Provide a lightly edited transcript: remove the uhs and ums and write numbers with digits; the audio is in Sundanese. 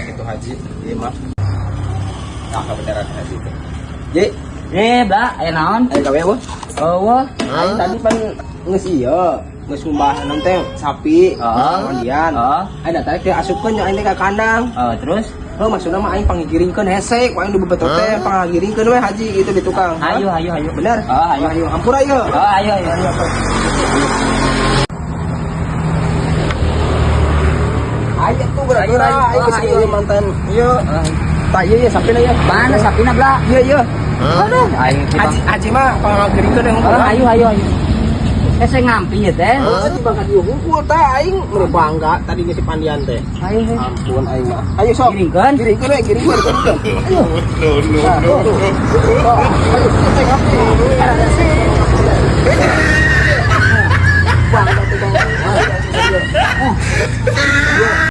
Siga kitu, Haji. Ieu mah. Ah, kebenaran Haji teh. Ji, Eh, Bla, aya naon? Aya gawe euweuh? Euweuh. Aing tadi pan geus ieu, geus ngumbah naon teh sapi, mandian. Aing datang teh asupkeun nya aing teh ka kandang. Oh, terus? Heuh, maksudna mah aing panggigiringkeun hese, ku aing dibebetot teh panggigiringkeun we Haji gitu di tukang. Ayo, ayo, ayo. Bener? Oh, ayo. Ayo, hampura ieu. Oh, ayo, ayo. Ayo tuh geura-geura, Ayo, aing geus ayo. ieu mantan. Ieu. Tah ieu ya sapina ya. Mana sapina, Bla? Iya, iya. Aduh, aing teh. Haji, Haji mah panggigiringkeun yang Oh, ayo, ayo, ayo. Eh, saya ngampi ya teh. Oh, di bangka dieu hungkul tah aing mere bangga tadi geus pandian teh. Ayo, ayo. Ampun aing mah. Ayo sok. Giringkeun. Giringkeun we, giringkeun, giringkeun. Ayo. No, no, no. Ayo, saya ngampi. Bangga tuh, Bang.